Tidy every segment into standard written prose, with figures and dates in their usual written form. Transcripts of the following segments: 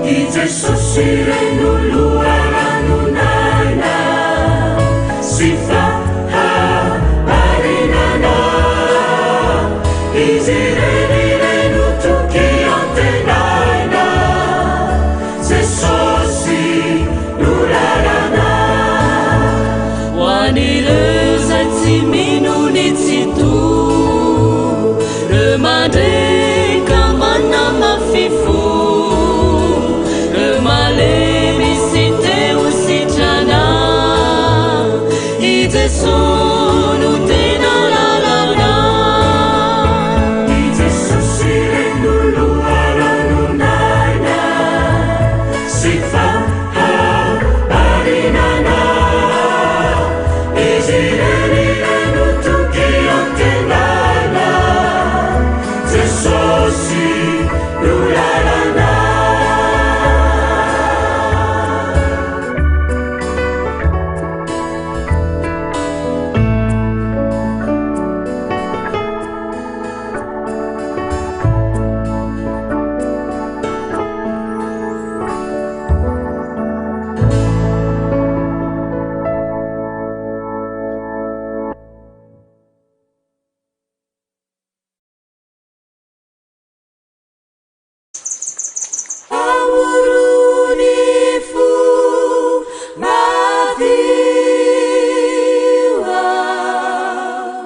I Jesosy ireny no loharanon'aina sy fahamarinana. Izy ireny ireny no toky antenaina. Jesosy no lalana. Ho an'ireo izay tsy mino ny Tsitoha, ireo mandre ka manamafy fo, ireo malemy sy te ho sitrana, i Jesoa no tena lalana. I Jesosy ireny no loharanon'aina sy fahamarinana. Izy ireny ireny no toky antenaina. Jesosy no lalana. Amorony fo madio aho,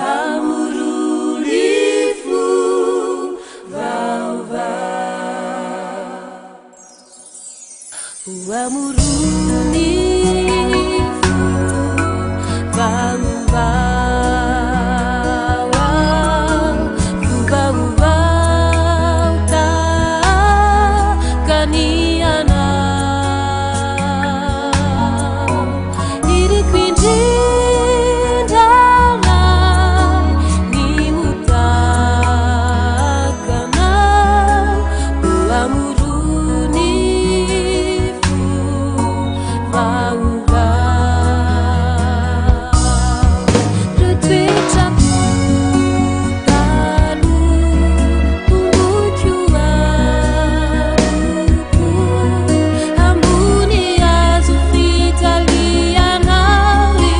amorony fo vaovao. Ho amorony fo vaovao aho, fo vaovao tahaka ny anao. Iriko indrindra ray ny ho tahaka anao, ho amorony fo vaovao. Ireo toetrako taloha homboiko aroko ambony hazo fijaliana ry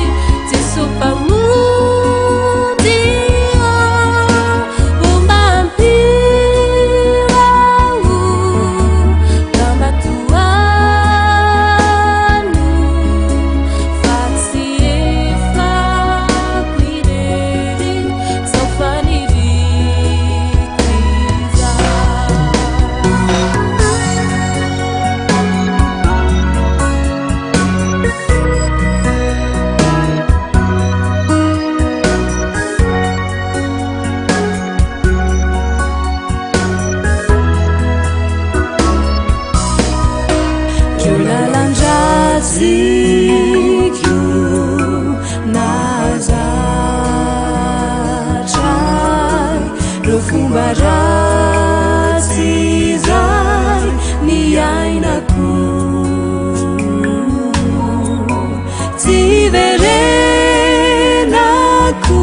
Jeso Mpamonjy ô, ô mba ampio aho ka mba tohano fa tsy efako irery izao faniriako izao. Ireo lalan-dratsiko nahazatra ahy, ireo fomba ratsy izay niainako. Tsy hiverenako,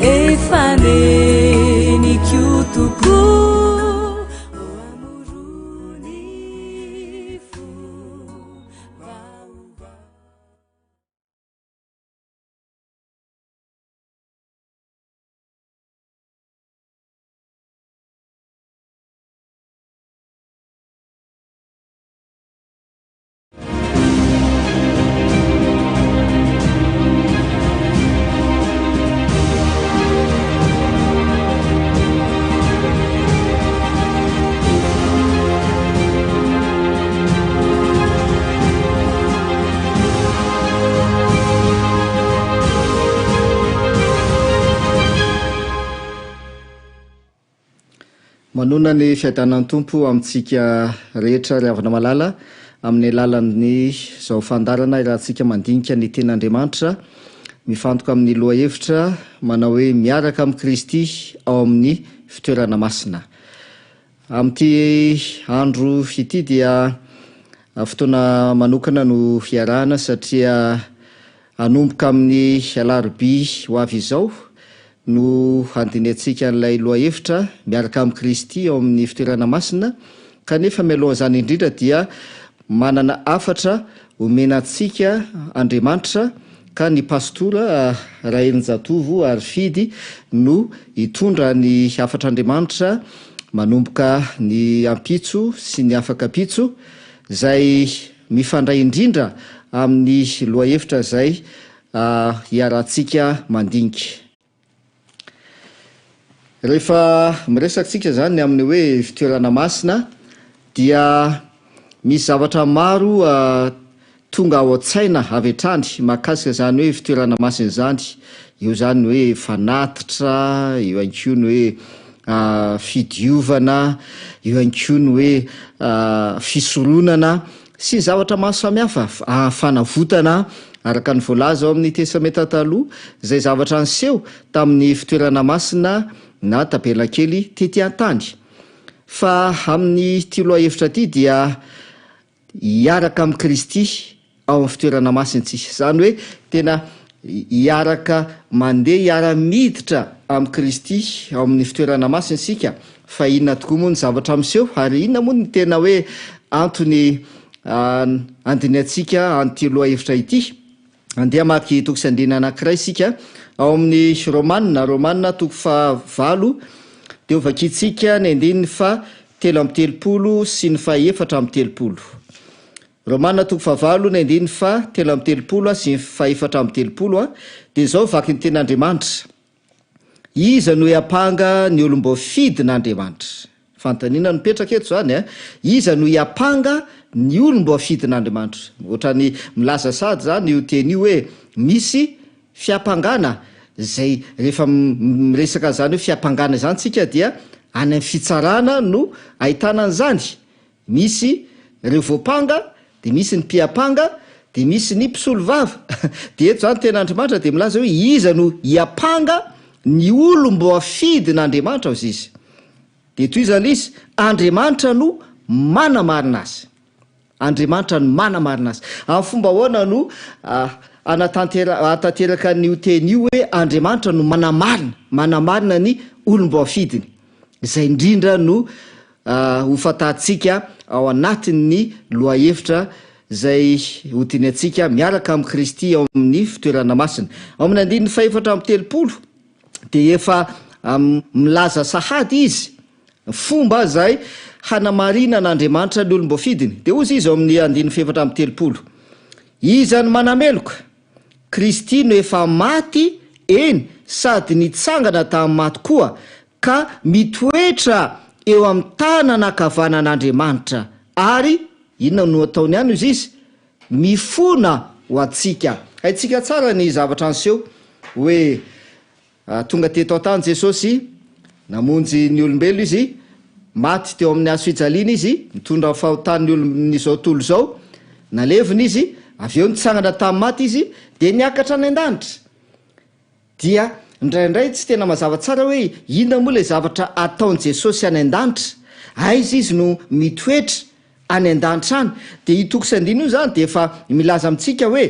efa neniko tokoa. Ô amorony fo vaovao. Manonona ny fiadanan'ny Tompo amintsika rehetra ry havana malala amin'ny alalan'ny izao fandaharana iarahantsika mandinika ny Tenin'Andriamanitra mifantoka amin'ny lohahevitra manao hoe Miaraka amin'i Kristy ao amin'ny fitoerana masina. Amin'ity andro ity dia fotoana manokana no hiarahana satria Hanomboka amin'ny alarobia ho avy izao no handinihantsika an'ilay lohahevitra miaraka amin'i Kristy ao amin'ny fitoerana masina. Kanefa mialohan'izany indrindra dia manana hafatra omena antsika Andriamanitra ka ny Pastora Rahelinjatovo Harifidy no hitondra ny hafatr'Andriamanitra manomboka ny ampitso sy ny afak'ampitso izay mifandray indrindra amin'ny lohahevitra izay iarahantsika mandinika. Rehefa miresaka tsika izany amin'ny hoe fitoerana masina dia misy zavatra maro tonga ao an-tsaina avy hatrany mahakasika izany hoe fitoerana masina izany. Eo izany ny hoe fanatitra, eo ihany koa ny hoe fidiovana, eo ihany koa ny hoe fisoronana. Sy ny zavatra maro samihafa, fanavotana, araka ny voalaza ao amin'ny Testamenta Taloha, izay zavatra niseho tamin'ny fitoerana masina na tabernakely tety an-tany. Fa amin'ity lohahevitra ity dia hiaraka amin'i Kristy ao amin'ny fitoerana masina isika. Izany hoe tena Hiaraka mandeha hiara-miditra amin'i Kristy ao amin'ny fitoerana masina isika, fa inona tokoa moa ny zavatra miseho ary inona moa ny tena hoe antony handinihantsika an'ity lohahevitra ity? Andeha hamaky toko sy andininy anankiray isika ao amin'ny Romana, Romana toko fahavalo, dia hovakintsika ny andininy faha 33 sy ny faha 34. Romana toko fahavalo ny andininy faha 33 sy ny faha 34 dia izao vaky ny tenin'Andriamanitra, Iza no hiampanga ny olom-boafidin'Andriamanitra? Fanontaniana no mipetraka eto izany a! Iza no hiampanga ny olom-boafidin'Andriamanitra? Ohatran'ny milaza sahady izany io teny io hoe misy fiampangana izay rehefa miresaka an'izany hoe fiampangana izany tsika dia any amin'ny fitsarana no ahitana an'izany. Misy ireo voampanga, dia misy ny mpiampanga, dia misy ny mpisolovava. Dia eto izany tena Andriamanitra dia milaza hoe iza no hiampanga ny olom-boafidin'Andriamanitra hozy izy. Dia tohizana izy, Andriamanitra no manamarina azy. Andriamanitra no manamarina azy. Amin'ny fomba ahoana no anatantera- ahatanteraka an'io teny io hoe Andriamanitra no manamarina, manamarina ny olom-boafidiny. Izay indrindra no ho fantatsika ao anatin'ny lohahevitra izay hodinihantsika miaraka amin'i Kristy ao amin'ny fitoerana masina. Ao amin'ny andininy fahefatra amby 30 dia efa milaza sahady izy fomba izay hanamarinan'Andriamanitra ny olom-boafidiny. Dia hozy izy ao amin'ny andininy fahefatra amby 30, Iza no manameloka? Kristy no efa maty, eny, sady nitsangana tamin'ny maty koa, ka mitoetra eo amin'ny tanana ankavanan'Andriamanitra, ary, inona no ataony any hozy izy? Mifona ho antsika. Haintsika tsara ny zavatra niseho, hoe tonga teto an-tany Jesosy, namonjy ny olombelona Izy, maty teo amin'ny hazo fijaliana Izy, nitondra ny fahotan'ny olon'izao tontolo izao, nalevina Izy, avy eo nitsangana tamin'ny maty Izy, dia niakatra any an-danitra. Dia indraindray tsy tena mazava tsara hoe inona moa ilay zavatra ataon'i Jesosy any an-danitra? Aiza izy no mitoetra any an-danitra any? Dia io toko sy andininy io izany dia efa milaza amintsika hoe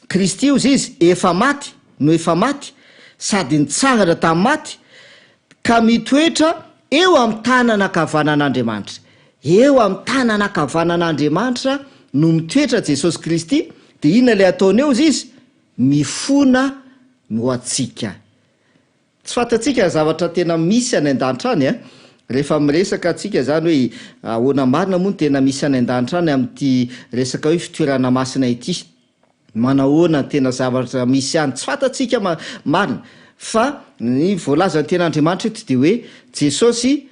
Kristy hozy izy efa maty no efa maty sady nitsangana tamin'ny maty ka mitoetra eo amin'ny tanana ankavanan'Andriamanitra. Eo amin'ny tanana ankavanan'Andriamanitra no mitoetra Jesosy Kristy, dia inona ilay ataony eo hozy izy? Mifona no antsika. Tsy fantatsika ny zavatra tena misy any an-danitra any a! Rehefa miresaka antsika izany hoe ahoana marina moa no tena misy any an-danitra any amin'ity resaka hoe fitoerana masina ity? Manahoana ny tena zavatra misy any? Tsy fantatsika marina fa ny voalazan'ny tenin'Andriamanitra eto dia hoe Jesosy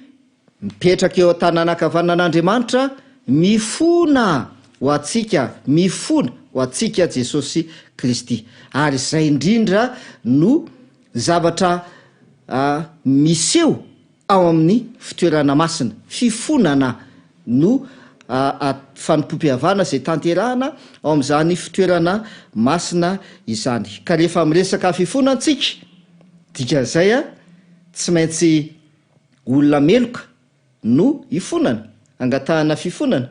Mipetraka eo an-tanana ankavanan'Andriamanitra, mifona ho antsika, mifona ho antsika Jesosy Kristy. Ary izay indrindra no zavatra miseho ao amin'ny fitoerana masina. Fifonana no fanompoam-pihavana izay tanterahana ao amin'izany fitoerana masina izany. Ka rehefa miresaka fifonana isika, dikan'izay tsy maintsy Olona meloka no ifonana, angatahana fifonana,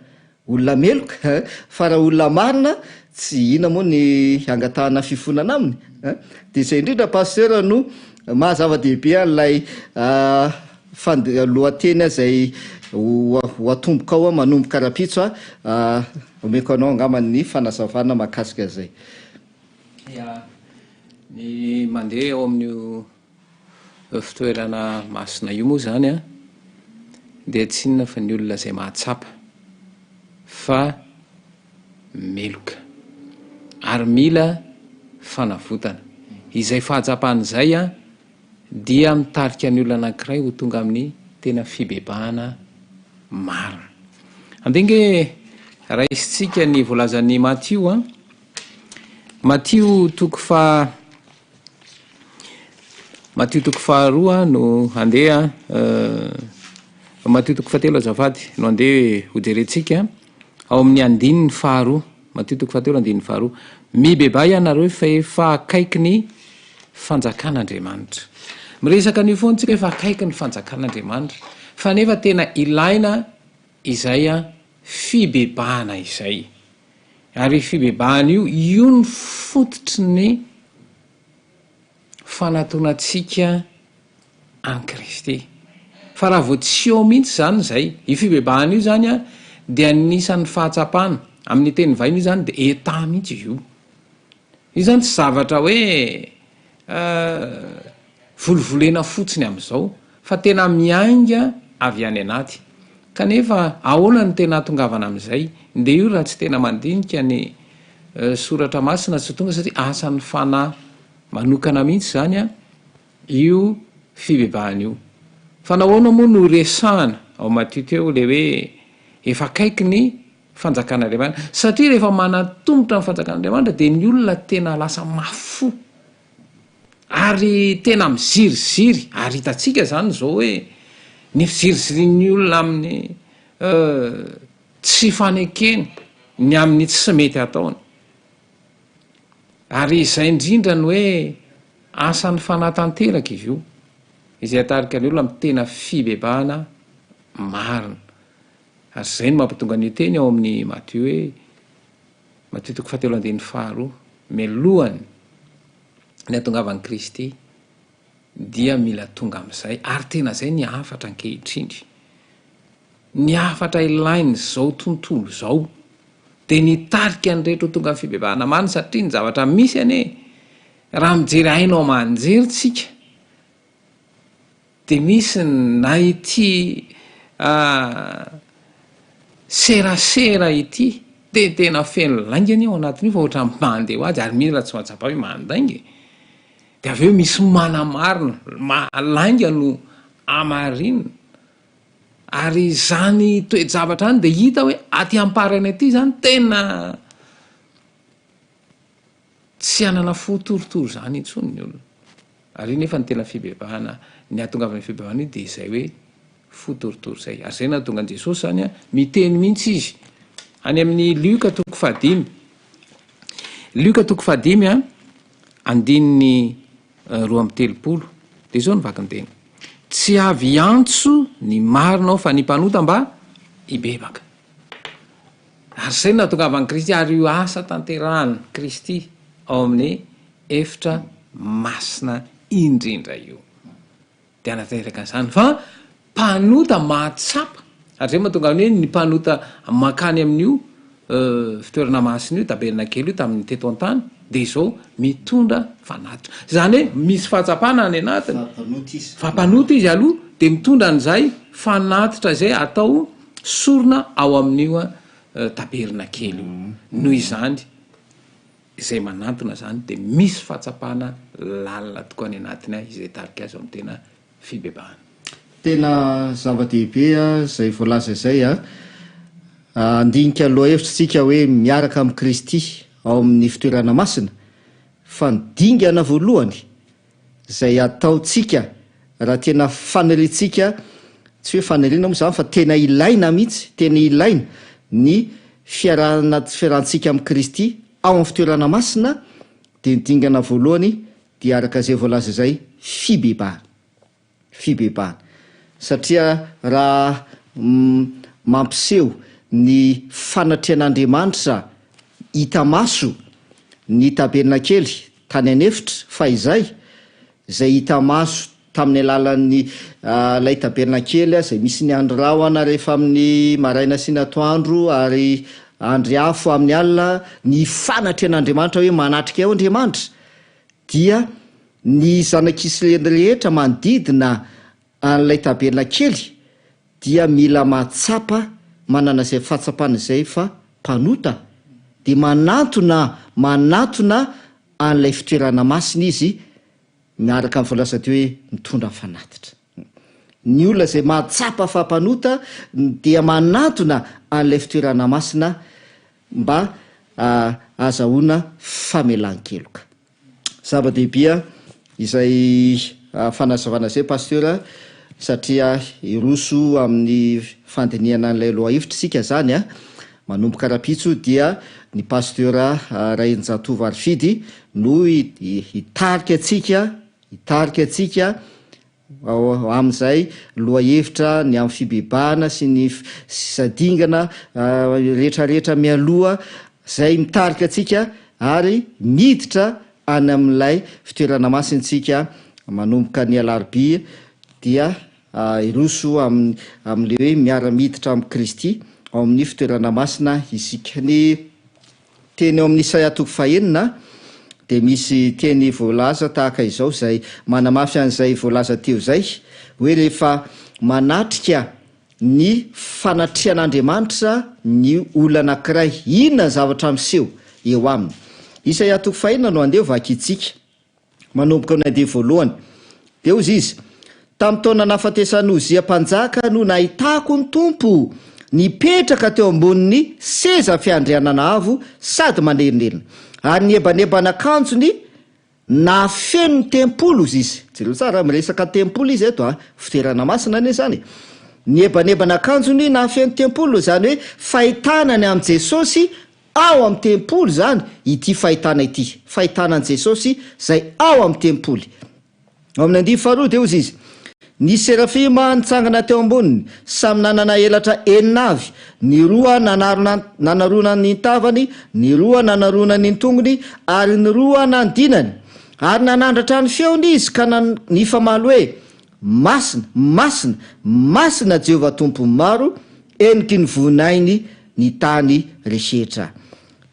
olona meloka, fa raha olona marina tsy inona moa ny angatahana fifonana aminy an! Dia izay indrindra Pasteur no maha zava-dehibe an'ilay. fand- lohateny izay ho ho atomboka ao manomboka rahampitso a, omeko anao angamba ny fanazavana mahakasika izay. Ya, ny mandeha ao amin'io fitoerana masina io moa izany an, dia tsy inona fa ny olona izay mahatsapa fa meloka ary mila fanavotana. Izay fahatsapana izay an, dia mitarika ny olona anankiray ho tonga amin'ny tena fibebahana marina. Andeha ange raisintsika ny voalazan'i Matio an. Matio toko faha Matio toko faharoa no andeha Matio toko fahatelo azafady no andeha hojerentsika ao amin'ny andininy faharoa. Matio toko fahatelo andininy faharoa. Mibebaha ianareo fa efa akaiky ny fanjakan'Andriamanitra. Miresaka an'io foana tsika efa akaiky ny fanjakan'Andriamanitra. Fa nefa tena ilaina izay fibebahana izay. Ary io fibebahana io, io no fototry ny fanatonantsika an'i Kristy. Fa raha vao tsy eo mihitsy izany izay, io fibebahana io izany an, dia anisan'ny fahatsapana, amin'ny teny vahiny io izany dia état mihitsy izy io. Io izany tsy zavatra hoe Volivolena fotsiny amin'izao fa tena miainga avy any anaty. Kanefa ahoana no tena hahatongavana amin'izay? Ndeha io raha tsy tena mandinika ny soratra masina tsy ho tonga satria asan'ny fanahy manokana mihitsy izany io fibebahana io. Fa nahoana moa no resahana ao Matio teo ilay hoe efa akaiky ny fanjakan'Andriamanitra? Satria rehefa manantomotra ny fanjakan'Andriamanitra dia ny olona tena lasa mafy fo. Ary tena miziriziry, ary hitantsika izany izao hoe ny fizirizirian'ny olona amin'ny tsy fanekeny ny amin'ny tsy mety ataony. Ary izay indrindra no hoe asan'ny fanahy tanteraka izy io, izay atarika ny olona amin'ny tena fibebahana marina. Ary izay no mampatonga an'io teny ao amin'ny Matio hoe, Matio toko fahatelo andininy faharoa, mialohan'ny ny hatongavan'i Kristy dia mila tonga amin'izay, ary tena izay ny hafatra ankehitriny. Ny hafatra ilain'izao tontolo izao dia ny hitarika ny rehetra ho tonga amin'ny fibebahana marina, satria ny zavatra misy anie, raha mijery haino aman-jery tsika, Dia misy ny na ity serasera ity dia tena feno lainga anie ao anatin'io fa ohatran'ny mandeha ho azy ary mila tsy mahatsapa hoe mandainga e! Dia avy eo misy manamarina, lainga no amarinina. Ary izany toe-javatra izany dia hita hoe aty am-parany aty izany tena Tsy hanana fo torotoro izany intsony ny olona. Ary io nefa ny tena fibebahana, ny hahatongavan'io fibebahana io dia izay hoe fo torotoro izay. Ary izay no nahatonga an'i Jesosy izany an, miteny mihitsy izy any amin'ny Lioka toko fahadimy. Lioka toko fahadimy an, andininy 32. Dia izao no vakin-teny. Tsy avy hiantso ny marina aho fa ny mpanota mba hibebaka. Ary izay no nahatongavan'i Kristy, ary io asa tanterahan'i Kristy ao amin'ny efitra masina indrindra io dia hanatanteraka an'izany. Fa mpanota mahatsapa, ary izay no mahatonga ny hoe ny mpanota mankany amin'io fitoerana masina io, tabernakely io tamin'ny teto an-tany, dia izao mitondra fanatitra. Izany hoe misy fahatsapana any anatiny fa mpanota izy aloha, dia mitondra an'izay fanatitra izay atao sorona ao amin'io tabernakely io. Noho izany, izay manantona izany dia misy fahatsapana lalina tokoa any anatiny izay hitarika azy ao amin'ny tena fibebahana. Tena zava-dehibe izay voalaza izay. Handinika lohahevitra isika hoe miaraka amin'i Kristy ao amin'ny fitoerana masina, fa ny dingana voalohany izay ataontsika raha tena faniriantsika, tsy hoe faniriana moa izany fa tena ilaina mihitsy, tena ilaina ny fiarahana fiarahantsika amin'i Kristy ao amin'ny fitoerana masina dia ny dingana voalohany dia araka izay voalaza izay fibebahana. Fibebahana. Satria raha mampiseho ny fanatrehan'Andriamanitra hita maso ny tabernakely tany an'efitra fahizay, izay hita maso. tamin'ny alalan'ny ilay tabernakely izay misy ny andry rahona rehefa amin'ny maraina sy ny atoandro ary andry afo amin'ny alina, ny fanatrehan'Andriamanitra hoe manatrika eo Andriamanitra, dia ny zanak'Israely rehetra manodidina an'ilay tabernakely dia mila mahatsapa, manana izay fahatsapana izay fa mpanota, dia manantona, manatona an'ilay fitoerana masina izy, miaraka amin'ny voalaza teo hoe mitondra fanatitra. Ny olona izay mahatsapa fa mpanota dia manantona an'ilay fitoerana masina mba ahazahoana famelan-keloka. Zava-dehibe izay fanazavana izay Pasteur satria hiroso amin'ny fandinihana an'ilay lohahevitra isika izany an! Manomboka rahampitso dia ny Pasteur Rainjatovo Harifidy no hitarika antsika, hitarika antsika Amin'izay lohahevitra ny amin'ny fibebahana sy ny sisa dingana rehetrarehetra mialoha izay mitarika antsika ary miditra any amin'ilay fitoerana masina isika manomboka ny alarobia dia hiroso amin'ny amin'ilay hoe miara-miditra amin'i Kristy ao amin'ny fitoerana masina isika. Ny Teny ao amin'ny Isaia toko fahenina dia misy teny voalaza tahaka izao izay manamafy an'izay voalaza teo izay, hoe rehefa manatrika ny fanatrehan'Andriamanitra ny olona anankiray, inona ny zavatra miseho eo aminy? Isaia toko fahenina no andeha ho vakintsika. Manomboka amin'ny andiany voalohany. Dia hozy izy, Tamin'ny taona nahafatesan'i Ozia mpanjaka no nahitako ny Tompo nipetraka teo ambonin'ny seza fiandrianana avo sady manerinerina, ary niebanebana akanjony nahafeno ny tempoly, hozy izy. Jereo tsara, miresaka tempoly izy eto a, fitoerana masina anie izany e. Niebanebana akanjony nahafeno tempoly, izany hoe fahitana ny amin'i Jesosy Ao amin'ny tempoly izany ity fahitana ity, fahitana an'i Jesosy izay ao amin'ny tempoly. Ao amin'ny andiany faharoa dia hozy izy, Nisy serafima nitsangana teo amboniny, samy nanana elatra enina avy, ny roa nanarona nanarona ny tavany, ny roa nanarona ny tongony, ary ny roa nandinany. Ary nanandratra ny feony izy ka nan nifamaly hoe, Masina, masina, masina Jehovah Tompon'ny maro, heniky ny vohinainy ny tany rehetra.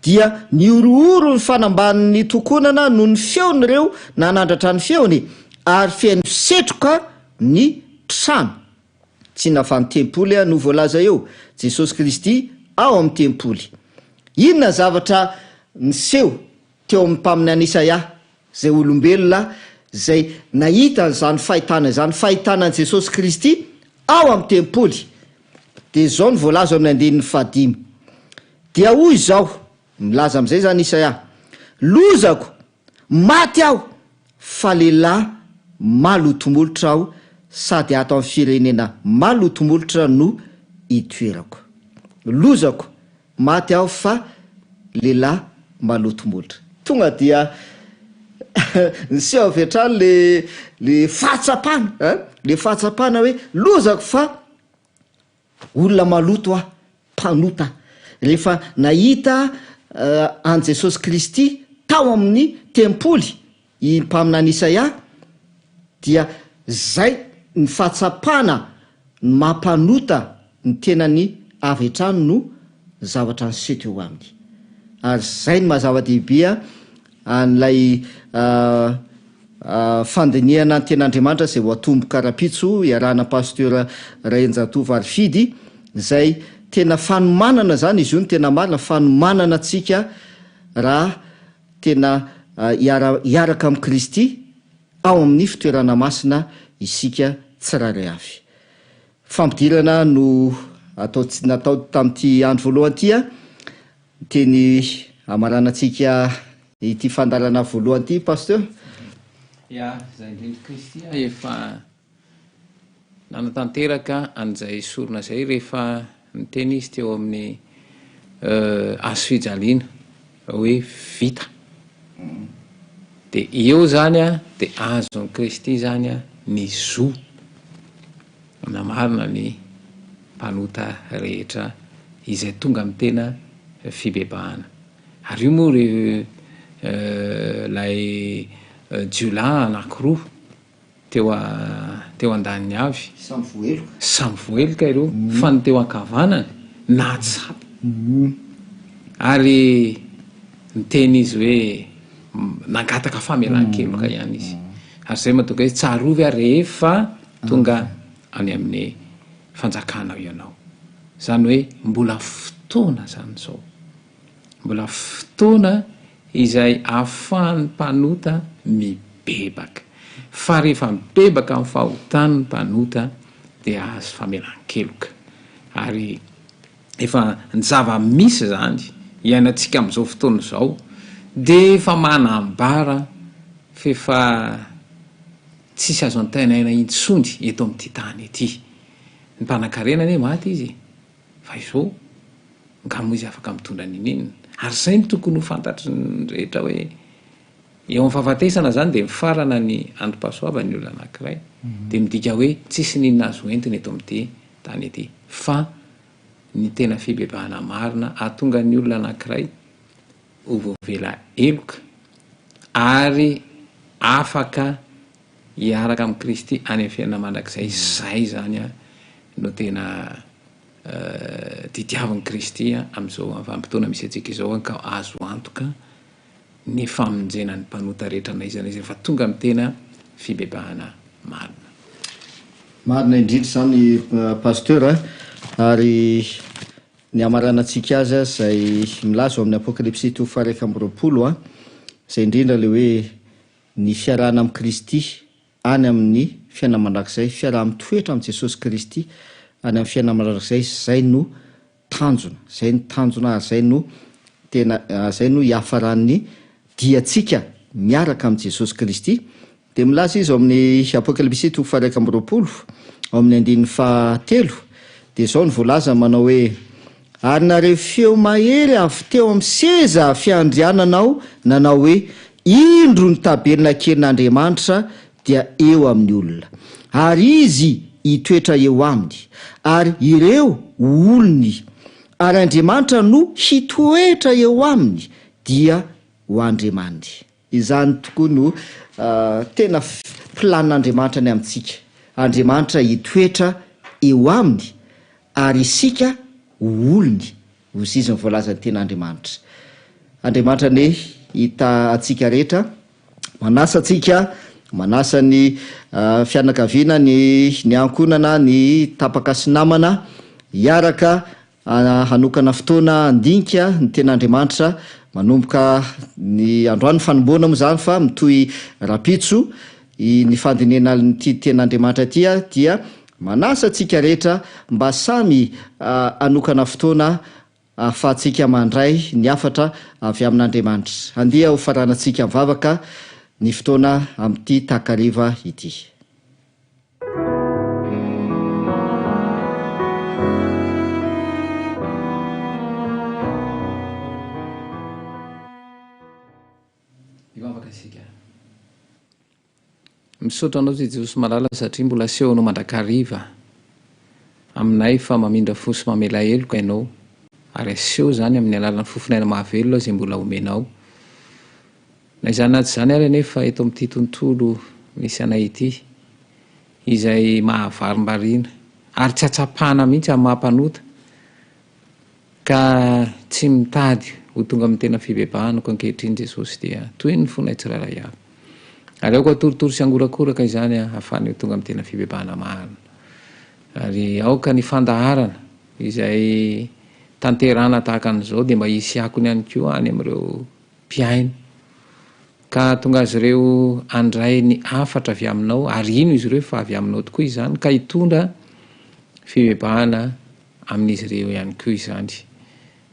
Dia nihorohoro ny fanambanin'ny tokonana noho ny feon'ireo nanandratra ny feony, ary feno setroka ny trano. Tsy nafan'ny tempoly no voalaza eo, Jesosy Kristy ao amin'ny tempoly. Inona ny zavatra niseho teo amin'ny mpaminany Isaia, izay olombelona izay nahita an'izany fahitana izany, fahitana an'i Jesosy Kristy ao amin'ny tempoly. Dia izao no voalaza ao amin'ny andininy fahadimy, Dia hoy izao, milaza amin'izay izany Isaia, Lozako! Maty aho, fa lehilahy maloto molotra aho, sady ato amin'ny firenena maloto molotra no itoerako. Lozako! Maty aho fa lehilahy maloto molotra. Tonga dia niseho avy hatrany le le fahatsapana an, le fahatsapana hoe lozako fa olona maloto aho, mpanota. Rehefa nahita an'i Jesosy Kristy tao amin'ny tempoly i mpaminany Isaia dia zay ny fahatsapana ny maha mpanota ny tenany avy hatrany no zavatra niseho teo aminy. Ary zay no maha zava-dehibe an'ilay fandinihana ny ten'Andriamanitra izay ho atomboka rahampitso iarahana Pasteur Rahenjatovo Harifidy izay tena fanomanana zany izy io no tena marina, fanomanana antsika raha Tena hiara hiaraka amin'i Kristy ao amin'ny fitoerana masina isika tsirairay avy. Fampidirana no atao natao tamin'ity andro voalohany ity a. Teny hamaranantsika ity fandaharana voalohany ity Pasteur. Ya, izay indrindra Kristy a efa Nanatanteraka an'izay sorona izay rehefa niteny izy teo amin'ny hazo fijaliana hoe vita. Dia eo izany dia azon'i Kristy izany ny zo hanamarina ny mpanota rehetra izay tonga amin'ny tena fibebahana. Ary io moa ry ilay jiolahy anankiroa. teo teo andaniny avy. Samy voaheloka. Samy voaheloka ireo fa ny teo ankavanany nahatsapa. Ary niteny izy hoe nangataka famelan-keloka ihany izy. Ary izay mahatonga hoe tsarovy aho rehefa tonga any amin'ny fanjakanao ianao. Izany hoe mbola fotoana izany izao. Mbola fotoana izay ahafahan'ny mpanota mibebaka. Fa rehefa mibebaka amin'ny fahotany ny mpanota dia ahazo famelan-keloka. Ary efa ny zava-misy izany iainantsika amin'izao fotoana izao dia efa manambara f'efa tsisy azo antenaina intsony eto amin'ity tany ity. Ny mpanankarena anie maty izy e! Fa izao, nga moa izy afaka mitondra n'inon'inona? Ary izay no tokony ho fantatry ny rehetra hoe eo amin'ny fahafatesana izany dia mifarana ny androm-pahasoavan'ny olona anankiray. Dia midika hoe tsisy n'inona azo entina eto amin'ity tany ity. Fa ny tena fibebahana marina hahatonga ny olona anankiray ho voavela heloka ary afaka hiaraka amin'i Kristy any amin'ny fiainana mandrakizay, izay izany no tena didiavin'i Kristy amin'izao vanim-potoana misy antsika izao ka azo antoka ny famonjena ny mpanota rehetra na iza na iza rehefa tonga amin'ny tena fibebahana marina. Marina indrindra izany Pasteur a! Ary ny hamaranantsika azy izay milaza ao amin'ny Apokalypsy toko faha 21 a, izay indrindra ilay hoe ny fiarahana amin'i Kristy any amin'ny fiainana mandrakizay, fiaraha-mitoetra amin'i Jesosy Kristy any amin'ny fiainana mandrakizay, izay no tanjona, izay no tanjona ary izay no tena, izay no hiafaran'ny diantsika miaraka amin'i Jesosy Kristy. Dia milaza izy ao amin'ny Apokalypsy toko faha 21, ao amin'ny andininy fahatelo, dia izao no voalaza manao hoe, Ary nahare feo mahery avy teo amin'ny seza fiandrianana aho nanao hoe, Indro ny tabernakelin'Andriamanitra dia eo amin'ny olona, ary Izy hitoetra eo aminy, ary ireo ho olony, ary Andriamanitra no hitoetra eo aminy, dia ho Andriamaniny. Izany tokoa no tena planin'Andriamanitra ny amintsika. Andriamanitra hitoetra eo aminy ary isika ho olony, ho zizin'ny voalazan'ny tenin'Andriamanitra. Andriamanitra anie hita antsika rehetra, manasa antsika, manasa ny fianakaviana, ny ny ankohonana, ny tapaka sy namana hiaraka Hanokana fotoana handinika ny Tenin'Andriamanitra manomboka ny androany ny fanombohana moa izany fa mitohy rahampitso ny fandinihana an'ity Tenin'Andriamanitra ity dia manasa antsika rehetra mba samy hanokana fotoana ahafahantsika mandray ny hafatra avy amin'Andriamanitra. Andeha ho faranantsika mivavaka ny fotoana amin'ity takariva ity. Hivavaka isika. Misaotra Anao Jesosy malala satria mbola asehonao mandrakariva aminay fa mamindra fo sy mamela heloka Ianao ary aseho izany amin'ny alalan'ny fofon'aina mahavelona izay mbola omenao. Na izany na tsy izany ary anefa eto amin'ity tontolo misy anay ity, izay mahavarimbariana ary tsy atsapana mihitsy amin'ny maha mpanota, ka tsy mitady ho tonga amin'ny tena fibebahana koa ankehitriny Jesosy dia tohino ny fonay tsirairay avy. Ary aoka torotoro sy angorakoraka izany ahafahany ho tonga amin'ny tena fibebahana marina. Ary aoka ny fandaharana izay tanterahana tahaka an'izao dia mba hisy akony ihany koa any amin'ireo mpihaino, ka hahatonga azy ireo handray ny hafatra avy aminao, ary hino izy ireo fa avy aminao tokoa izany, ka hitondra fibebahana amin'izy ireo ihany koa izany.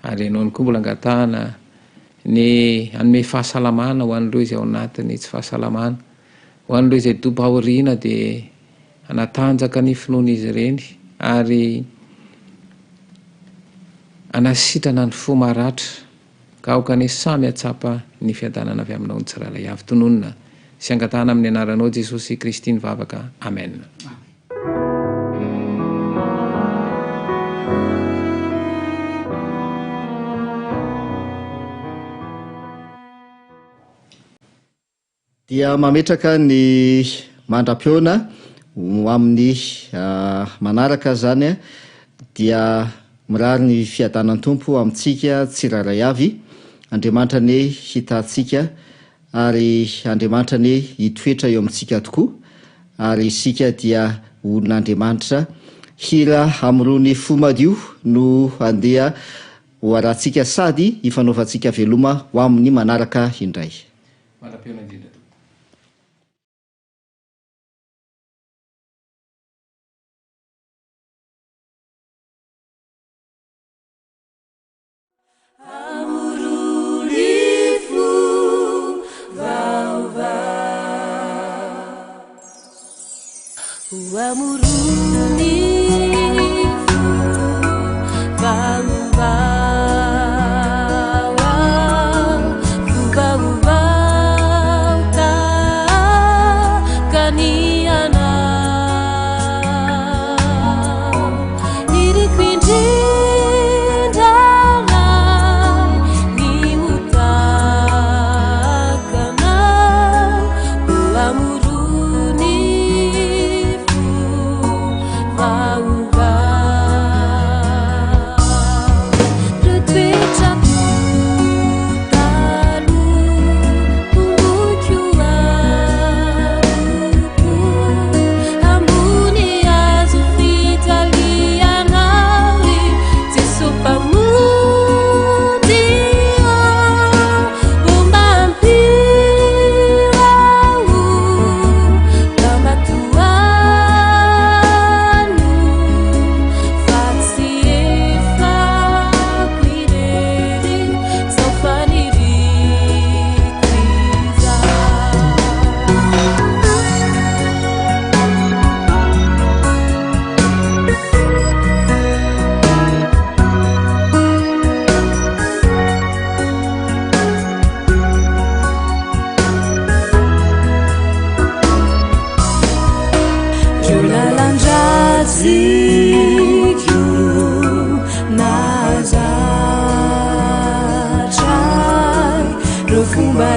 Ary ianao ihany koa mbola angatahana ny hanome fahasalamana ho an'ireo izay ao anatin'ny tsy fahasalamana, ho an'ireo izay dobo aoriana dia hanatanjaka ny finoan'izy ireny ary hanasitrana ny fo maratra. Ka aoka anie samy hahatsapa ny fiadanana avy aminao ny tsirairay avy. Tononina sy angatahana amin'ny anaranao Jesosy Kristy ny vavaka. Amen. Dia mametraka ny Mandra-pihaona ho amin'ny manaraka izany dia mirary ny fiadanan'ny Tompo amintsika tsirairay avy. Andriamanitra anie hitahantsika ary Andriamanitra anie hitoetra eo amintsika tokoa ary isika dia olon'Andriamanitra. Hira hamorony fo madio no andeha ho arahantsika sady hifanaovantsika veloma ho amin'ny manaraka indray. Mandra-pihaona indrindra tompoko. Amorony fo vaovao. Ho amorony fo vaovao. Fo vaovao tahaka ny anao. Iriko indrindra Ray ny ho tahaka Anao, ho amorony fo vaovao. Ireo toetrako taloha homboiko amiko. Ambony hazo fijaliana ry Jeso Mpamonjy ô, ô mba ampio aho ka mba tohano fa tsy efako irery izao faniriako izao. Ireo lalan-dratsiko nahazatra ahy, ireo fomba.